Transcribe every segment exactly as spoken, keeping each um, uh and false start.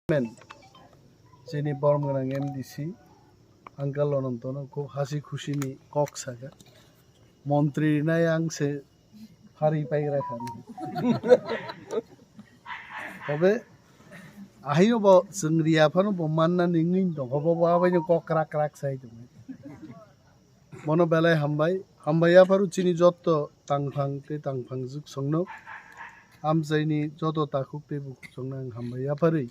Chairman, chini borom gwnang M D C, Uncle Anantono khub hasi khusi ni kok saka. Montri nai ang se phari paigra kha. Tobe ahino bo chwng riya phano bo manna ni wngwi tongkha, bo bo abaino kok krak krak sai tongkha. Bono belai hambai, hambai yapharu chini jotto tangphang tei tangphang juk songno, amchaini joto takhuk tei bukhuk songno ang hambai yapharwi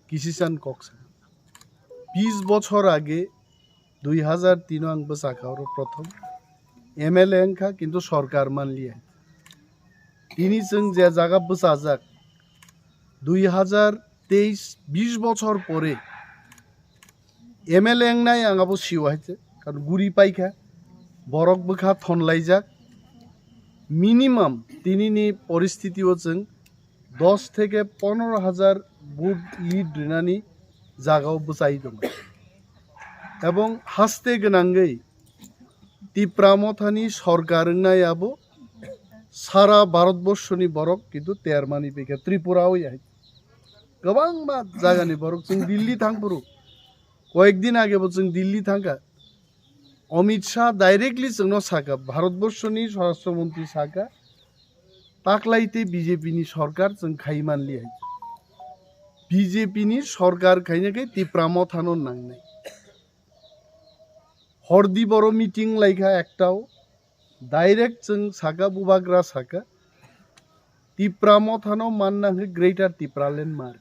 kisisan kok sa. Bis bochor age dui hazar tino ang bwsakha oro prothom M L A wngkha, kintu sorkar manliya. Tini chwng je jaga bwchajak, dui hazar teis, bis bochor pore M L A wngnai ang abo sio hai se, karon guri paikha, borok bwkha thonlaijak, minimum tinini poristiti o chwng dos theke ponoro hajar vote lead rinani jagao bwchai tongo. Ebong haste gwnangwi Tipra mothani sorkar wngnai abo sara Bharatborshoni borok kintu termani pekha Tripura o ya. Kwbangma jagani borok chwng Delhi thangphuru, koyekdin age bo chwng Delhi thangkha. Amit Shah directly chwngno saka, Bharatborshoni Swarashtra Montri saka, taklai tei B J P ni sorkar chwng khai manli hai. B J P ni sorkar khaina khe Tipra mothano nangnai. Hordi boro meeting laikha ektao, direct chwng saka, bubagra saka, Tipra mothano manna hwnkhe Greater Tipraland mar.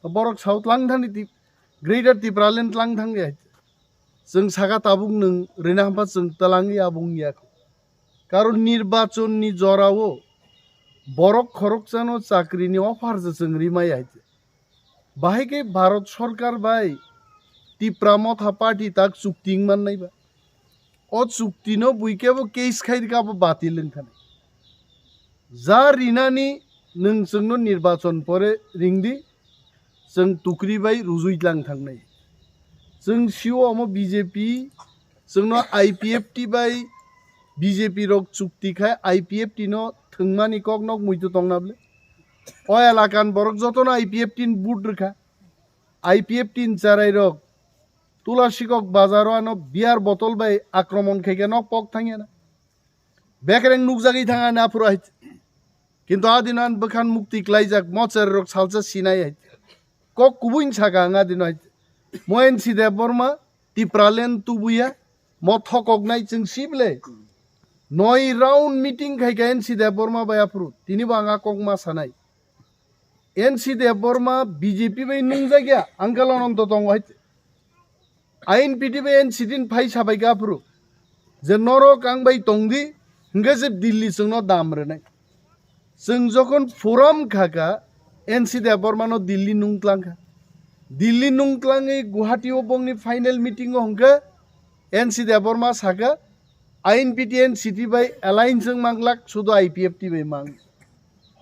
Borok sao tlang thani Tip-, Greater Tipraland tlang thangya. Chwng saka tabuk nwng rina hampa chwng twlangwi abo wngya kho. Karon nirbachon ni jorao borok khoroksano chakri ni offer se chwng rimaya hai. Bahai khe Bharat Sorkar bai Tipra Motha Party tak chukti wng mannai ba. O chukti no bui kebo case khai rwkha, abo batil wng thani. Ja rinani nwng chwngno nirbachon pore ringdi, chwng tukri bai rujui tlang thangnai. Chwng sio omo B J P, chwngno I P F T bai B J P rok chukti khai I P F T no thwngmani kok nok muitu tongna bwle. O elakan borok jotono I P F T ni vote rwkha. I P F T ni cherai rok Tulasikok bazaro ano beer bottle bai akromon khaikhe nok pok thangya na. Bekereng nukjagwi thang ani aphuru hai. Kintu adino an bwkhan mukti klaijak mo cherai rok salsa sinai hai. Kok kubui saka ang adino hai. Mo N C Debbarma Tipraland tubuya mo thokoknai chwng sible. Noi round meeting khaikha N C Debbarma bai aphuru. Tini bo ang a kok ma sanai. N C Debbarma B J P bai nungjak ya, Uncle Ananto tongo hai. I N P T bai N C T ni phai sabai kha aphuru. Je norok ang bai tongdi, hingke je Delhi chwngno dam rwnai. Chwng jokhon forum khaka, N C Debbarma no Delhi nungtlang kha. Delhi nungtlangwi Guwahati o bongni final meeting o hwnkhe N C Debbarma saka, I N P T N C T bai alliance wng manglak, sudu I P F T bai mang.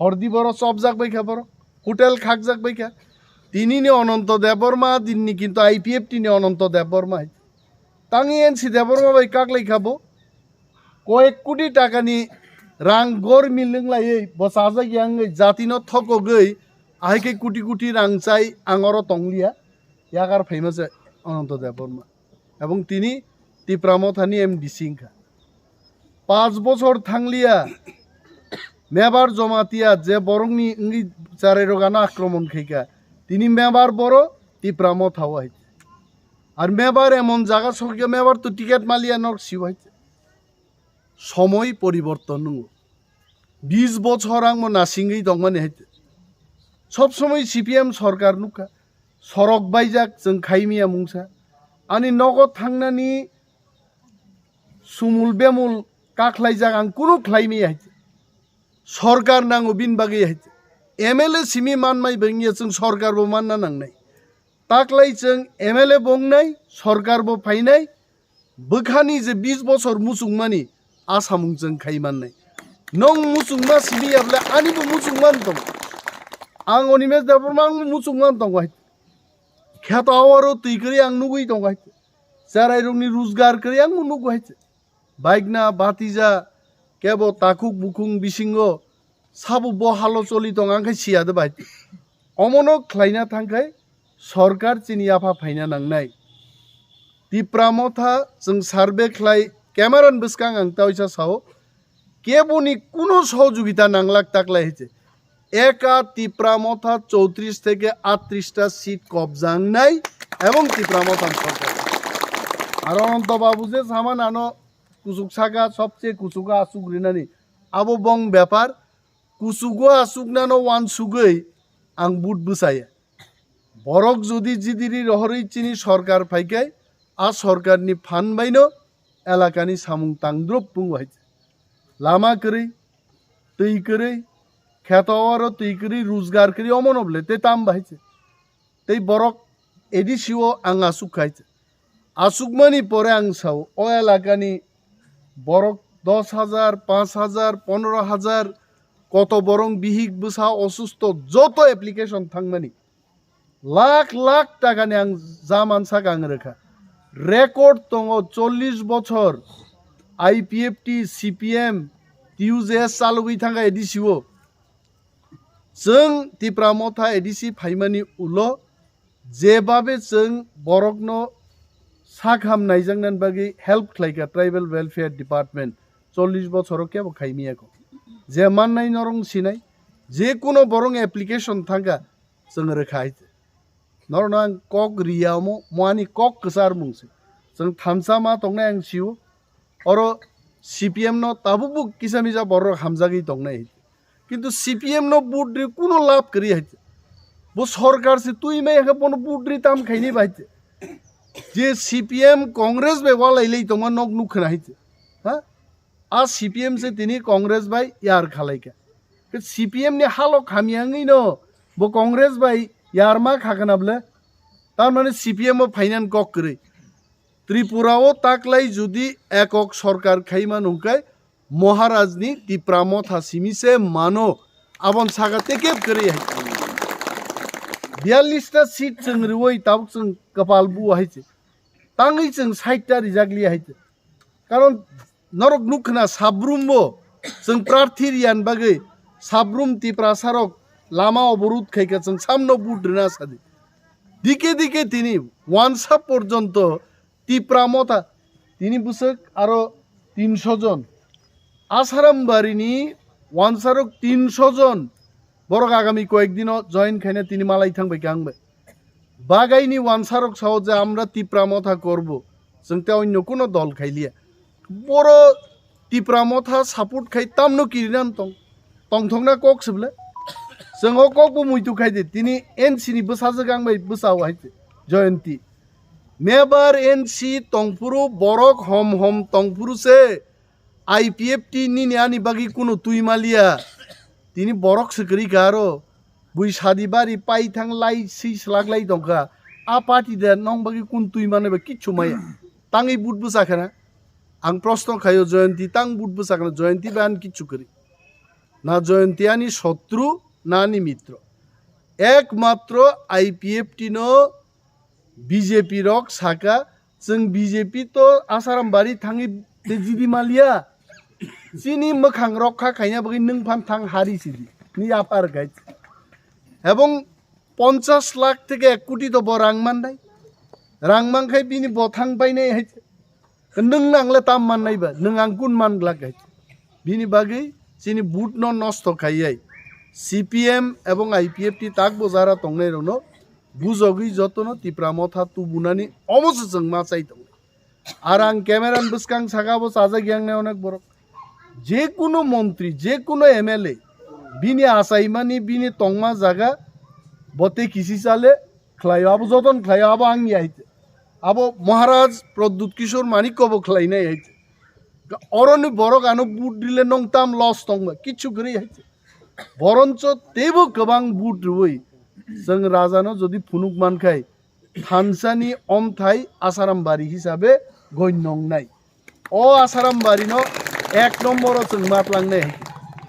Hordi boro chopjak bai kha boro, hotel khakjak bai kha. Tini ni Ananto Debbarma, din ni kintu I P F T ni Ananto Debbarma hai. Tang N C Debbarma bai kaklai kha bo. Koyek koti taka ni rang gor milwng laiwi, bo chajak yangwi, jati no thokogwi, ahai khe koti koti rang chai ang oro tongliya, yakar phaima se Ananto Debbarma. Ebong tini Tipra Mothani M D C wngkha. Panch bochor thangliya, Mebar Jomatia je borokni wngwi cherairok ano akromon khaikha, tini Mebar boro Tipra Motha o hai. Ar Mebar emon jaga sokya, Mebar to ticket maliya nok sibo hai. Somoi poriborton nungo. Bis bochor ang mo nasingwi tongmani hai. Sob somoi C P M sorkar nukha. Sorok baijak chwng khaimiya mungsa. Ani nogo thangnani sumul bemul kakhlaijak ang kunu khlaimiya hai. Sorkar nango bini bagwi hai. M L A simi manmai bengya chwng sorkar bo manna nangnai. Taklai chwng M L A bo wngnai, sorkar bo phainai, bwkhani je bis bochor muchungmani a samung chwng khai mannai. Nwng muchungma simi ya bole ani bo muchungma wng tongo. Ang Animesh Debbarma ang bo muchungma wng tongo hai. Kheto awaro twi kwrwi ang nugwi tongo hai. Cherairokni rujgar kwrwi ang bo nugo hai. Baikna, batija, kebo takhuk bukhung bisingo sabo bo halo choli tong ang khai siya de bai. Omono khlaina thangkhai sorkar chini yapha phaina nangnai. Tipra Motha chwng survey khlai, camera ni bwskang ang taisa sao, keboni kuno sohojogita nanglak taklai hai se. Eka Tipra Motha chowtris theke aatris ta seat kobja wngnai ebong Tipra Motha ni sorkar. Aro Ananto Babu je sama nano kuchuk saka, sobse kuchugo asuk rinani, abo bong bepar. Kuchugo asuknano wansugwi ang vote bwchaya. Borok jodi jidiri rohorwi chini sorkar phaikhai, a sorkarni phan baino elakani samung tangdrop pungo hai se. Lama kwrwi, twi kwrwi, kheto oro twi kwrwi, rujgar kwrwi, omono bwle tei tam bahai se. Tei borok A D C o ang asuk khai se. Asukmani pore ang sao, o elakani borok dos hajar, panch hajar, pondro hajar, koto borong bihik bwsa osusto joto application thangmani. Lakh lakh takani ang jaman saka ang rwkha. Record tongo chollish bochor I P F T, C P M, T U J S chalogwi thangkha A D C o. Chwng Tipra Motha A D C phaimani ulo jebabe chwng borokno sakham naijaknani bagwi help khlaikha Tribal Welfare Department, chollish bochoro kebo khaimiyakho. Je mannai norong sinai, je kuno borong application thangkha, chwng rwkha hai se. Norokno ang kok riya omo, mo ani kok kwchar mung se. Chwng thansa ma tongnai ang sio. Oro C P M no tabukbo kisa misa borok hamjagwi tongnai hai se. Kintu C P M no vote ri kuno lab kwrwi hai se. Bo sorkar se twi mai khe bono vote ri tam khaini bai se. Je C P M Congress bai walai lai tongma nok nuk khna hai se. Ha? A C P M se tini Congress bai yar khalaikha. Khe C P M ni halok hamya wngwi no bo Congress bai yarma khakana bwle. Tar mane C P M o phainani kok kwrwi. Tripura o taklai jodi ekok sorkar khaima nungkhai Maharaj ni Tipra Motha simi se mano, abon saka tekep kwrwi hai. Biyallis ta seat chwng rwui tabuk chwng kwpal bu hai se. Tangwi chwng sait ta rijak liya hai se. Karon norok nuk khna sabrum bo chwng prarthi riyan bagwi sabrum Tiprasa rok lama oborud khaikha chwng samno vote rwna sadi. Dike dike tini wansa porjonto Tipra Motha tini bwswk aro tinsho jon. Asaram barini wansarok tinsho jon. Borok agami koyek dino join khaina tini malai thang bai kang bai. Bagaini wansarok sao je, "Amra Tipra Motha korbo, chwng te onyo kuno dol khailiya." Boro Tipra Motha support khai tamno kirinan tong, tongthokna kok se bwle. Chwng o kok bo muitu khai di, tini N C ni bwsajwk ang bai bwsao hai se, Jayanti. Mebar N C tongphuru borok hom hom tongphuru se I P F T nini ani bagwi kuno twi maliya. Tini borok se kwrwi kha aro. Bui sadi bari pai thang lai swi slak lai tongkha. A party de nong bagwi kun twi mane ba kichu maya. Tangwi vote bwsa khana. Ang proshno khaio Jayanti tang vote bwsa khana, Jayanti ba ani kichu kwrwi. Na Jayanti ani shotru, na ani mitro. Ekmatro I P F T no B J P rok saka, "Chwng B J P to Asaram bari thangwi tei jidi maliya. Chini mwkhang rokha khaina bagwi nwng phan thang hari sidi." Ni yapar guys. Ebong ponchas lakh theke ek koti to bo rang mannai. Rang mankhai bini bo thang painai hai. Nwng nang le tam mannai ba, nwng ang kun man glak hai. Bini bagwi chini vote no nosto khaiyai. C P M ebong I P F T tak bo jara tongnai rokno bujogwi jotono Tipra Motha tubunani omo se chwng ma chai tongo. Ar ang camera ni bwskang saka bo chajak yang nai onek borok. Je kuno montri, je kuno M L A, bini achaimani, bini tongma jaga, bo tei kisi chale khlaio, abo joton khlaio, abo ang ya hai. Abo Maharaj Pradyut Kishore Manikya bo khlainai hai. Oroni borok ano vote rile nong tam loss tongma, kichu kwrwi hai. Boroncho teibo kwbang vote rwui chwng rajano jodi phunuk mankhai, thansani omthai Asaram bari hisabe goinno wngnai. O Asaram bari no ek nombor o chwng ma tlangnai hai.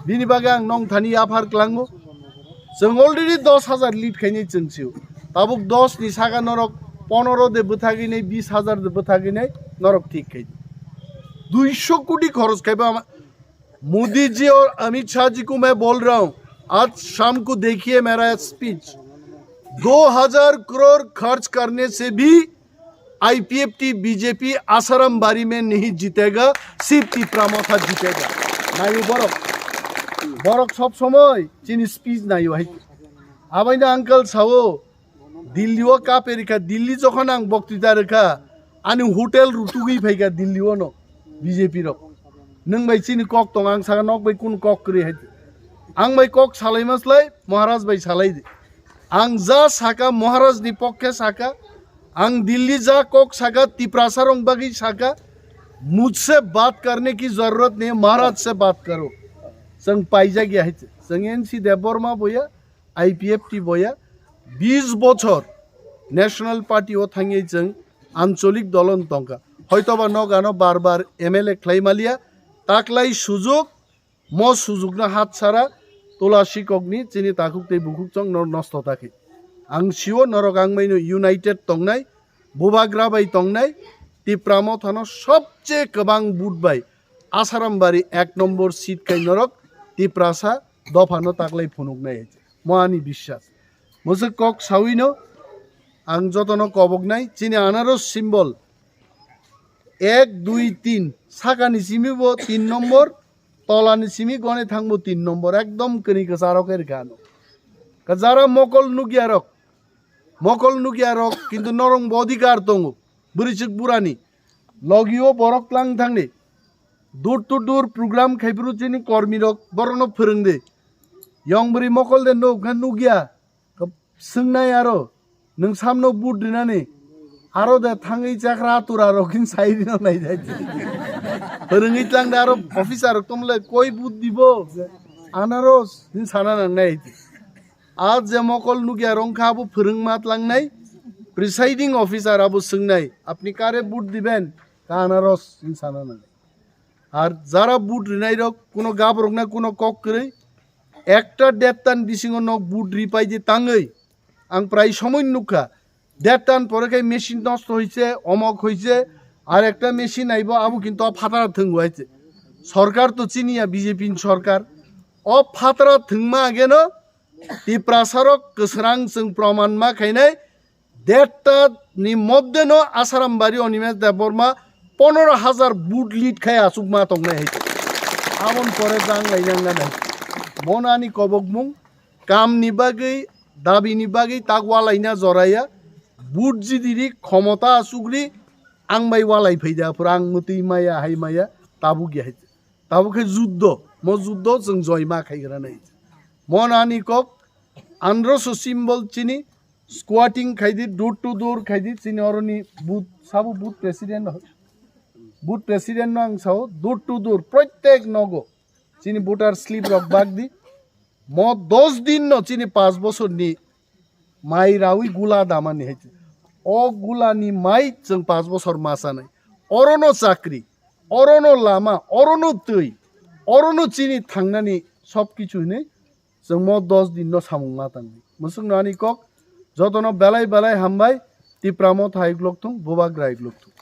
Bini bagwi ang nong thani yaphar klango. Chwng already dos hajar lead khainai chwng sio. Tabuk dos ni saka norok ponoro de bwthagwi nai, bis hajar de bwthagwi nai norok thik khai. Duisho koti khoros khaiba ama-, Modi जी और अमित शाह जी को मैं बोल रहा हूँ, आज शाम को देखिए मेरा स्पीच। दो हज़ार करोड़ खर्च करने से भी आईपीएफटी बीजेपी आसाराम बारी में नहीं जीतेगा, सिर्फ तिप्रा मोथा जीतेगा। Nayo borok, borok sob somoi chini speech nayo hai. Abaino uncle sao, Delhi o kape rikha, Delhi jokhon ang boktita rikha, ani hotel rutugwi phaikha Delhi o no B J P rok. Nwng bai chini kok tong, ang saka nok bai kun kok kwrwi hai. Ang bai kok salai maslai, Maharaj bai salai di. Ang ja saka Maharaj ni pokke saka, ang Delhi ja kok saka Tiprasa rong bagwi saka, mujhse baat karne ki zarurat nahi, Maharaj se baat karo. Chwng paijak ya hai. Chwng N C Debbarma boya, I P F T boya, bis bochor National Party o thangwi chwng ancholik dolon tongkha. Hoitoba nogano bar bar M L A khlai maliya, taklai sujuk, mo sujukno hat sara tula sikokni chini takhuk tei bukhuk chong no nosto takhi. Ang sio norok ang maino united tongnai, bubagra bai tongnai, Tipra mothano sobche kwbang vote bai Asaram bari ek nombor seat khai norok Tiprasa dophano taklai phunuknai hai. Mo ani biswas. Mwswk kok sawino ang jotono koboknai, chini anaros symbol ek, dui, tin, sakani simi bo tin nombor, tolani simi gone thangbo tin nombor, ekdom kwrwi kwcharo khe rikha ano. Ka jara mokol nukya rok, mokol nukya rok, kintu norong bo odhikar tongo, bwrwichwk burani, logio borok tlang thangni, door to door program khaiphuru chini kormi rok borokno phwrwngdi, yong bwrwi mokol de nuk khe nukya, Kab-, swngnai aro, nwng samno vote rinani, aro de thangwi chakra atura rok hin sai rino nai jai. Phwrwngwi tlang de aro officer rok tomle koi vote dibo, anaros hin sana nangnai. A je mokol nukya rong kha abo phwrwngma tlangnai, presiding officer abo swngnai, "Apni kare vote diben?" Ka anaros hin sana nangnai. Ar jara vote rinai rok kuno gaborok na kuno kok kwrwi, ekta dertan bisingo nok vote ripai di tangwi ang prai somoi nukha, dertan pore khai machine nosto hoise, omok hoise, ar ekta machine aibo abo kintu o phatara thwngwi hoise. Sorkar to chini ya B J P ni sorkar, o phatara thwngma ageno Tiprasarok kwsrang chwng proman ma khainai, derta ni moddhe no Asaram bari Animesh Debbarma pondro hajar vote lead khai aswk ma tongnai hai. Aboni pore jang lainang nai. Monani kobokmung, kam ni bagwi, dabi ni bagwi tak walaina joraya, vote jidiri khomota aswkri ang bai walai phaida, phwrang mwtwi maya hai maya, tabuk ya hai. Tabuk khe juddo, mo juddo chwng joima khai gra nai. Mo nani kok, androso symbol chini, squatting khai di, door to door khai di, chini oroni booth, sabo booth president, booth president no ang sao, door to door, protek nogo, chini voter slip rok bag di, mo dos din no chini panch bosor ni mai rawi gula damani hai. O gula ni mai chwng panch bosor ma chanai. Orono chakri, orono lama, orono twi, orono chini thangnani sob kichu hinwi chwng mo dos din no samung ma tangdi. Mwswk no ani kok, jotono belai belai hambai, Tipra motha hai glok thung, bubagra hai glok thung.